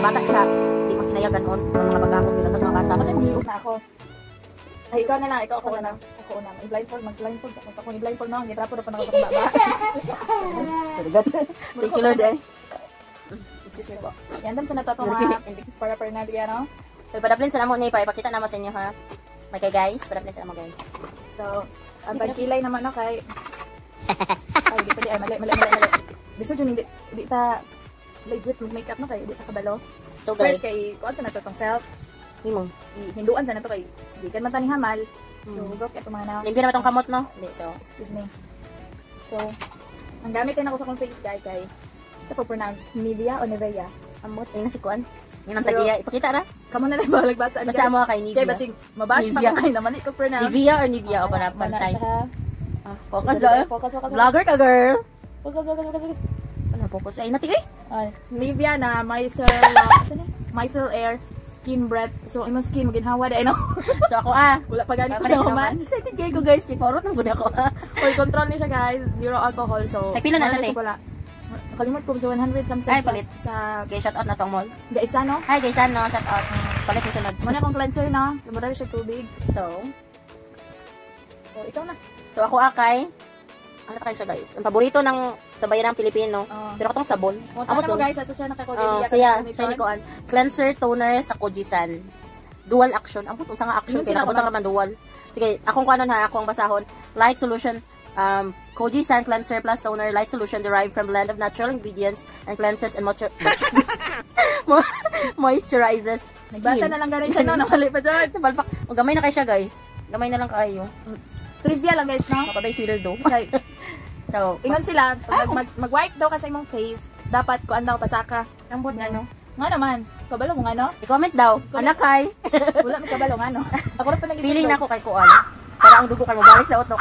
Mga bata diha, di magsinayagan on mga bagakon dito mga bata. Kasi magliog na ako. Ay, ikaw na lang. Ikaw ako una. Ako una. I-blindfold. Mag-blindfold ako. Sa kung i-blindfold na, gitrapo na pa na ako sa kong baba. Salamat. Thank you, Lord eh. Excuse me po. Yan, dam sa nato itong mga para para na diyan, no? So, padaplin sa namo ni para ipakita namo sa inyo ha. Okay guys, padaplin sa namo guys. So, ang pagkilay naman no kay ay, di pa di ay mali mali mali mali. Gusto jud di di ta legit mag makeup no kay di ta kabalo. So guys, first kay kuan sa nato tong self, himo. Hinduan sa nato kay gikan man ta ni hamal. So, go kay mga na. Limpyo na ba tong kamot no? Hindi, so excuse me. So, ang gamit din ako sa akong face guy kay sa pag-pronounce Nivea o Nivea. Amot ay na si kuan. Yan ang tagiya. Ipakita ra. Kamo na lang balag bata. Basta mo kay Kay Nivea. basig mabash pa Nivea. ko kay naman ko pronounce. Nivea or Nivea o para Mana pantay. siya. Ah, focus ah. Focus, focus, focus. Vlogger ka girl. Focus, focus, focus, focus. Ano focus ay nati eh. Ah, Nivea na micellar, saan eh? Micellar Air Skin Breath. So, imong skin maginhawa dai no. So ako ah. Wala pa gani ko Wala na man. Excited kayo ko guys, kay parot nang gud ako. Ah. Oy, control ni siya guys. Zero alcohol. So, Nagpila na wala siya, te? Wala. Kalimot ko sa 100 something. Ay, palit. Plus sa Okay, shout out na tong mall. Gaisa no. Hi guys, ano, shout out. Palit mo sunod. Muna akong cleanser no. Lumura siya tubig. So, So, ikaw na. So ako akay ano ta kayo siya guys? Ang paborito ng sa bayan ng Pilipino. Oh. Pero katong sabon. Mo Amo mo to. guys, sa siya nakakuha Oh, siya, siya ni kuan. Cleanser toner sa Kojie-san. Dual action. Ang puto nga action Yun kay sila nakabutang raman dual. Sige, akong kuanon ha, akong basahon. Light solution Kojie-san cleanser plus toner light solution derived from blend of natural ingredients and cleanses and moisturizes skin. Nagbasa na lang gani siya no, namali pa dyan. Nabalpak. O, gamay na kayo siya guys. Gamay na lang kayo. Trivia lang guys no. Mapabay swildo. Kay So, ingon sila, pag mag-wipe daw ka sa imong face, dapat kuan daw pasaka. ambot na no. Nga naman, kabalo mo nga no? I-comment daw. Anak kay. Wala may kabalo nga no. Ako ra pa nag Feeling na ako kay kuan. Para ang dugo kay mobalik sa utok.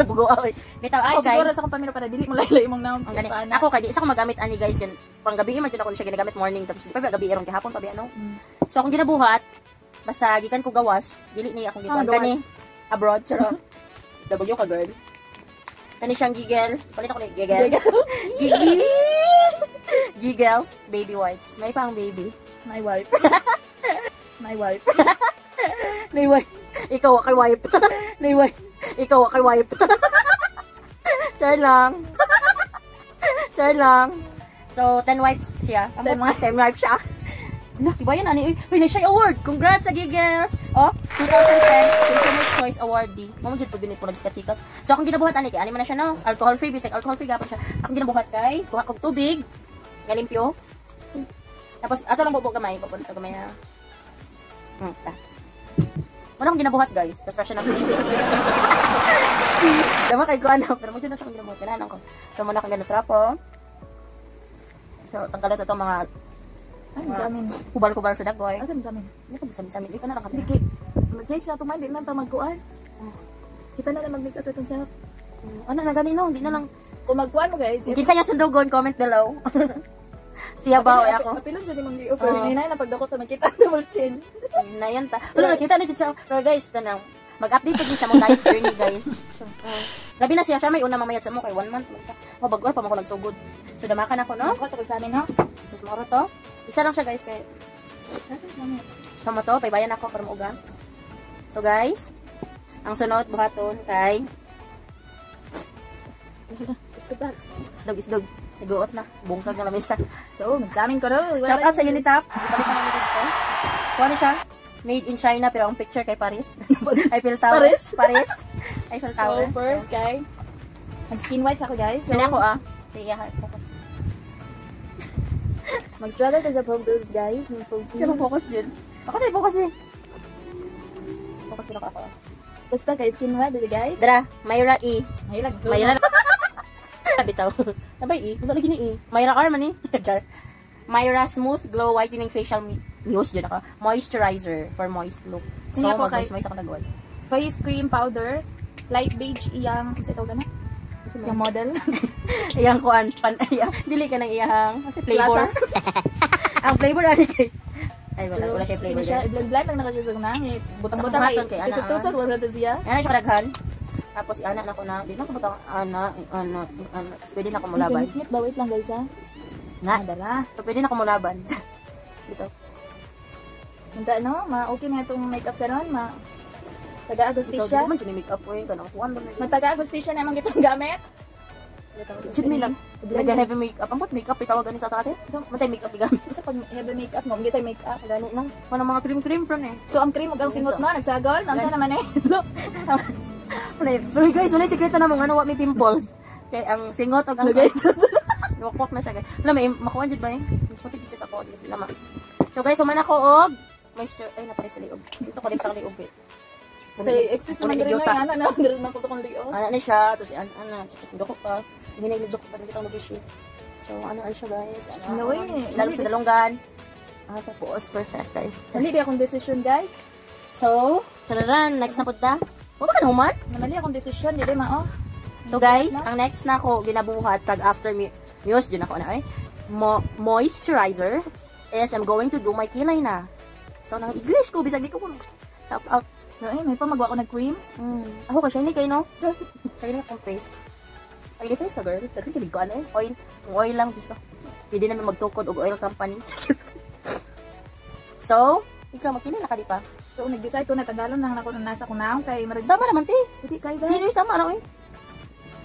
Bugo oy. Bitaw Ay, ako guys. siguro sa akong pamilya para dili mo laylay imong naom. Ang gani. Ako kay di sa ako magamit ani guys kan panggabi man jud ako siya ginagamit morning tapos di pa ba gabi aron gihapon pa ba no. So akong ginabuhat basta gikan ko gawas, dili ni akong Ah, gikuan gawas. kani abroad charot. W ka girl. Kani siyang giggle. Palit ako ni giggle. Giggle. Giggles, baby wipes. May pang baby. My wife. My wife. Nay wipe. Ikaw kay wipe. Nay wipe. Ikaw kay wipe. Char lang. Char lang. So, 10 wipes siya. 10 wipes. 10 wipes siya. Nah, diba yan, ani? Uy, na siya award. Congrats sa Giggles. Oh, 2010 Consumer's Choice Awardee. Mamo jud pag ginit po nagsikat-sikat. So, akong ginabuhat ani kay ani man na siya no. Alcohol free, bisag alcohol free gapon siya. Akong ginabuhat kay kuha kog tubig, nga limpyo. Tapos ato lang bubo gamay, bubo to gamay ha. Ta. Wala akong ginabuhat guys. Tapos siya na. Dama kay ko ano, pero mo jud na siya akong ginabuhat kailangan ko. So muna akong ganito trapo. So tanggalan to itong mga Ay, sa amin. kubal-kubal sa dagoy. Asa sa amin? Hindi ko sa amin. Ikaw na lang kami. Hindi kay mag-change na itong mind, di man ta magkuan. Kita na lang mag-make up sa itong self. Ano na gani no, hindi na lang. Kung magkuan mo guys, Kinsa niya sundugon, comment below. Siya ba o ako? Apilon dyan yung liog. Pero hinay na pagdakot na makita na mo chin. Na yan ta. Wala nakita na jud siya. Pero guys, kanang mag-update pud ni sa mong diet journey guys. Labi na siya, siya may una mamayat sa mo kay 1 month. Mabag-or pa mo ko nagsugod. So damakan ako no. Ako sa amin ha. So sumoro to. Isa lang siya guys kay Asa sa amin? sa mo to, paybayan ako para mauga. So guys, ang sunod buhaton kay Gusto box. isdog isdog. Niguot na. Bungkag na lamesa. So, magsamin ko ro. Shout out sa Unitap. Ipalit naman dito. Kuha na siya. Made in China pero ang picture kay Paris. Eiffel Tower. Paris? Paris. Eiffel So, Tower. first kay mag-skin white ako guys. So, Sini ako ah. Sige, ha. Mag-struggle ka sa focus guys. Mag-focus. Siya focus din. Ako na focus din. Focus ko ako. Basta kay skin white dito guys. Dra, Myra E. Mahirap. So, Myra. Bitaw. Nabay E. Wala lagi ni E. Myra R man ni. Char. Myra Smooth Glow Whitening Facial Muse dyan ako. Moisturizer for moist look. So, Kanya ko kay- mag-moist ako nag face cream powder, light beige iyang, sa ito gana? Yung model. Iyang kuan pan iya dili ka ng iyang kasi flavor. Ang flavor ani kay ay wala wala siya flavor. Hindi siya, Guys. blend-blend lang na siya sa nangit. Butang-butang Sa kay, buhaton kay ana, tusok-tusok lang sa siya. Ana siya kadaghan. Tapos ana na ko na di na ko butang ana ana ana. Tapos pwede na ko mulaban. Ngit ba? Wait lang guys ha. Na. Dala. So pwede na ko mulaban. Dito. Unta no, ma okay na itong makeup karon, ma taga Ikaw, Agustisya. di man jud ni makeup oy, kanang kuan man. Magtaga Agustisya na imong gitong gamit. Jud mi lang. Nag heavy makeup. Ang makeup itawag ani sa ate. Matay makeup gigamit. Sa pag heavy makeup mo, gitay makeup. Gani lang. Kanang mga cream cream pro eh. So ang cream ug ang singot no, nagsagol, unsa naman eh. Wala, pero guys, wala sekreto na mga ano, wa may pimples. Kay ang singot og ang No, guys. Wakwak na siya, guys. Wala, may makuha jud ba eh? Mas puti jud sa ako. Mas lama. So guys, human ako og moisture. Ay, napare sa liog. Dito ko rin sa liog eh. Kay exist naman diri no, Idiota. ana na diri na ko sa kong liog. Ano na siya, tapos an ana, tapos doko pa. Hinay doko pa kita nag. So ano ano siya, guys? Ano? No way. Lalo sa dalonggan. Ah, tapos perfect, guys. Mali di akong decision, guys. So, chararan, next na punta. Wa ba ka na human? Mali akong decision, dili mao. So guys, ang next na ako ginabuhat pag after muse dyan ako na eh, moisturizer is I'm going to do my kilay na. So nang English ko bisag di ko kuno. Top out. No, eh, may pa magwa ko nag cream. Ako ka shiny kay no. Shiny akong face. Oily face ka, girl. Sa kilig ko ano eh. Oil. Kung oil lang Diyos ko. Pwede namin magtukod og oil company. So, ikaw magkilay na ka di pa? So nag-decide ko na tanggalon lang ako nang nasa kunaon kay marag Tama naman ti. Di kay Dili guys. tama ra oy.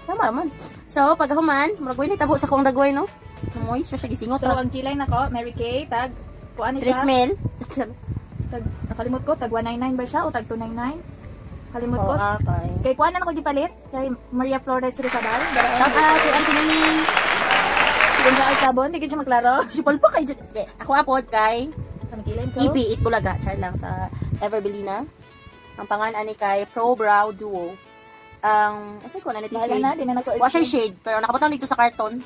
Tama naman. So, pag human, murag way tabo sa akong dagway no. Moisture siya gisingot So ra. ang kilay nako, Mary Kay tag kuan ni Tres siya. mil. Tag nakalimot ko tag 199 ba siya o tag 299? Kalimot ko. Oh, okay. Kay kuan na ako gipalit kay Maria Flores Rizabal. Shout out kay Auntie Nining. Kung sa sabon, di gid siya maklaro. Si Palpa kay dyan. Sige, ako apod kay Sa kilay ko. EP Itbulaga. Char lang sa Everbelina. Ang pangan ani kay Pro Brow Duo. Ang, asa ko na niti Bahala shade. na, di na nako. Wa siya shade, pero nakabutang dito sa karton.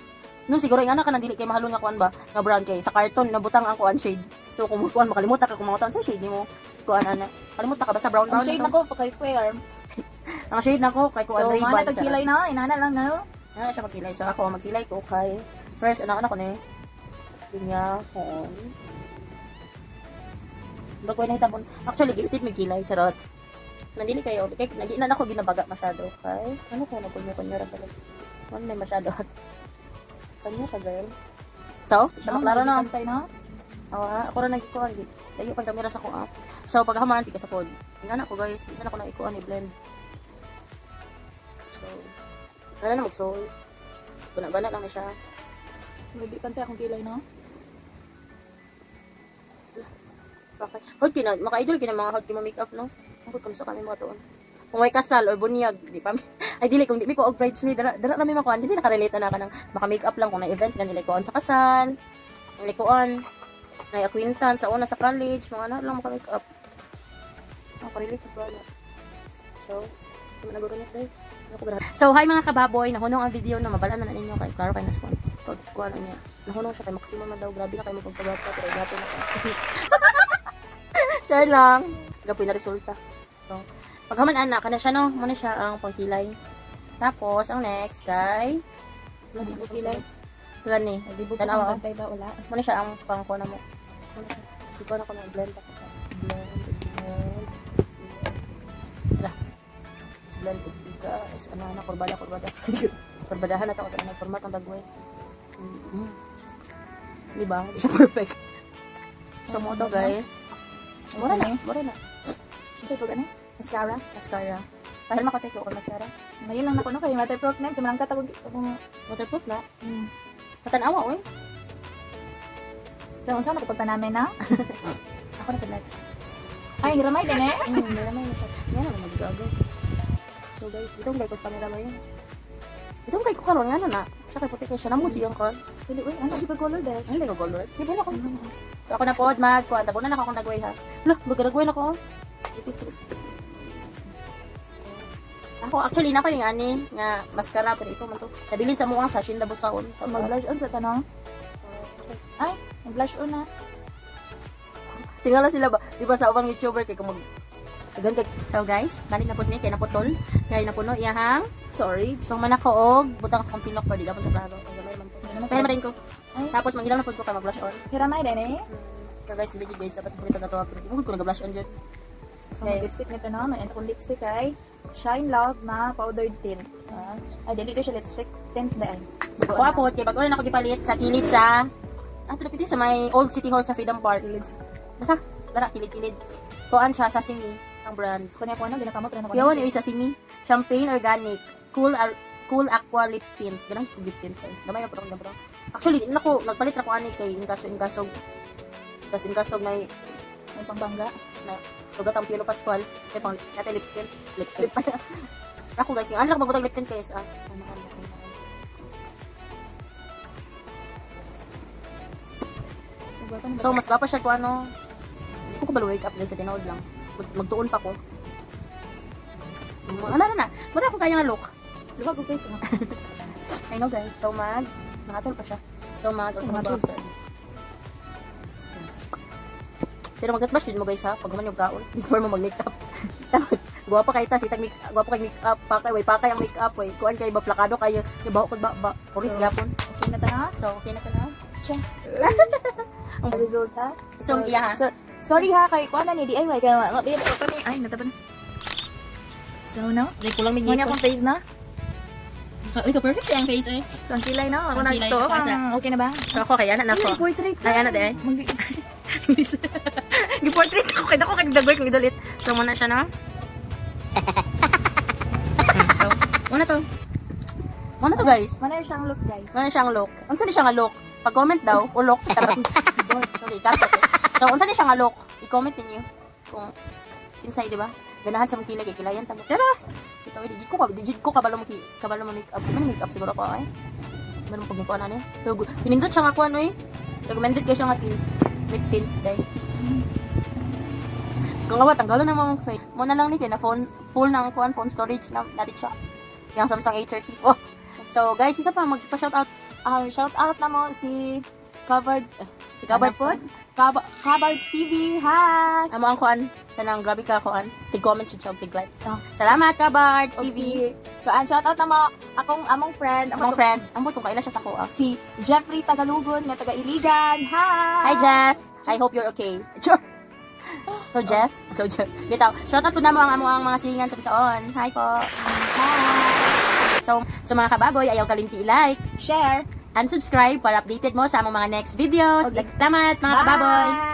Nung siguro nga na ka nang dili kay mahalon nga kuan ba nga brown kay sa karton nabutang ang kuan shade. So kung kuan makalimutan ka kung mga sa shade nimo kuan ana. Kalimutan ka ba sa brown Ang brown? shade na to? nako kay fair. Ang shade nako kay kuan So Ray-Ban. mga tag kilay na, inana lang no. Ano siya magkilay. So ako magkilay ko kay first ano ano ko ni linya ko. Bago na hitabon. Actually gifted may kilay charot. Nandili kayo. Kay nagi na ako ginabaga masyado kay ano ko nagkunyo-kunyo ra talaga. Ano na masyado. Kanyo ka, girl. So, siya maklaro na. Pantay no. Oo, ha? Ako ra nagikuan di. Layo pang kamera sa ko ah. So pag haman ka sa pod. Ingana ko, guys, isa na ko na ikuan i-blend. So, ano na mag-sol. Bana-bana lang na siya. Hindi pantay akong kilay no. Bakit? Hot kina, maka-idol kina mga hot kina makeup no. Ang kami sa kami mga tuon. Kung may kasal or bunyag, di pa ay dili kung di mi ko og bridesmaid dara dara kami makuan kasi nakarelate na ka ng maka-makeup lang kung na events ganila kuan sa kasal. Nila kuan na acquaintance sa una sa college, mga ano lang maka-makeup. Nakarelate ba na? So, naguro na guys. So, hi mga kababoy, nahunong ang video na mabala na ninyo kay klaro kay nas kuan. Pag kuan niya. Nahunong siya kay maximum na daw, grabe na kayo mapagpagapa pero grabe na kayo. Char lang. Gapoy na resulta. So, paghaman ana kana siya no, muna siya ang pangkilay. Tapos ang next kay Kilay. gani. Di ko Tanawa. pantay ba wala. Muna siya ang pangkuan na mo. Muna siya. Di ko na ko na blend ako sa blend blend. Wala. Blend is biga is ano na kurbada kurbada. Kurbadahan na to na format ang dagway. Di ba? Di siya perfect. So mo to, guys. Mura na, mura na. Sa ito gani? Mascara. Mascara. Dahil makatake ko mascara. Ngayon lang nako no kay waterproof na sa malangkat ako akong Waterproof na. Matanawa oy. So unsa na ko pagpanamin na? Ako na next. Ay, ramay din eh. Meron na siya. Yan na magagago. So guys, itong kay ko camera ba yun? Itong kay ko karon nga na na. Siya kay puti kay siya namud siyang kon. Dili uy, ano jud ka color dash? Ano ko color? Di ba ako? So ako na pod mag kuan tabunan na ako akong dagway ha. Lah, magadagway na ko. Ipis ko. Ako actually na ko yung ani nga mascara pero ito man to. Nabilin sa muang sa Shinda Busaon. So mag-blush on sa tanong. Ay, mag-blush on na. Tingala sila ba? Di ba sa ubang YouTuber kay kung mag Dagan kay. So guys, balik na pud ni kay naputol, kay napuno iyahang Storage. So man ako og butang sa akong pinok pa di dapat sa klaro. Ang gamay man po. Pero marin ko. Ay. Tapos manghilam na pud ko kay mag-blush on. Hiramay din eh. So guys, dili guys dapat pud ito pero di mo ko nag-blush on jud. So mag-lipstick nito no, may akong lipstick ay Shine Love na powdered tint. Ah, ay dili siya lipstick, tint dahil. Ako apod kay bag-o na ako gipalit sa kilid sa Ato dapit sa may Old City Hall sa Freedom Park. Kilid. Basta, dara kilid-kilid. Kuan siya, Sashimi ang brand. So, kanya ko ano, ginakamot rin ako. Yawan yung Sashimi. Champagne Organic. Cool Aqua Lip Tint. Ganang lip tint, guys. Gamay na po gamay po. Actually, di na ko nagpalit na ko ani kay in kaso tas in kaso may May pangbangga. Na sugat ang Piolo Pascual kay pang nate lip tint, lip tint. Ako, guys, yung ano lang magbutang lip tint, guys, ah. Ano ka, ano ka. So, gwapa na ba? So, mas gwapa siya ko ano. Gusto ko ba wake up, guys, sa tinuod lang. Magtuon pa ko. Ano na na. Wala akong kaya nga look. Luwag, okay. I know, guys. So nangatol pa siya. So mag Nangatol. after. Pero mag-toothbrush din mo, guys, ha, pag human yung kaon before mo mag-makeup. Tawag, guwapa kay ta sitag make guwapa kay make-up, pakay way pakay ang make-up way. Kuan kay ba plakado kayo, ibaw ko ba ba. Oris So, gapon. Okay na ta na? So okay na ta na. Siya. Ang resulta. So, iya ha. So, sorry ha, kay kuha na ni DIY. Kaya, pa ni. Ay, natapan. So, no? May kulang mig Muna akong face na. Uy, ka perfect ang face eh. So, ang kilay na. Ako Ang na kilay, ito. ako sa- Okay na ba? So ako kaya na nako. Portrait. Ay, ano, de? Gi-portrait ako kay dako kay dagoy kung idulit. So muna siya no. So, muna to. Muna to, guys. Mana siyang look, guys. Muna siyang look. Unsa ni siya nga look? Pag-comment daw, ulok. Charot. Sorry, cut. So, unsa ni siya nga look? I-comment ninyo kung kinsay, di ba? Ganahan sa mong kilay kay kilayan ta mo. Tara. Ito, di ko kabalo mo kabalo mo make up. Man make up siguro ko ay. Man mo pag ano. Pero pinindot siya nga kuan oy. Recommended kay siya nga tint. Lip tint day. Kung nga ba, tanggalon na mo face. Mo na lang ni kay na phone full ng kuan phone storage na natin siya. Yung Samsung A30. Oh. So guys, isa pa magpa-shout out. Shout out na mo si Covered, Si Covered ano po? Covered TV. Hi! Amo ang kuan tanang grabe ka kuan. Tig-comment siya og tig-like. Oh. Salamat, Kabard Og TV. si, kuan, shout out na mo akong among friend. Among friend, ambot kung kaila siya sa kuha. Si Jeffrey Tagalugon nga taga Iligan. Hi! Hi, Jeff. I hope you're okay. Sure. So Jeff, so Jeff. Bitaw, shout out po na mo ang amo ang mga silingan sa Pisoon. Hi po. Hi! So, so mga kababoy, ayaw kalimti i-like Share! And subscribe para updated mo sa among mga next videos. Okay. Salamat, mga kababoy. Bye!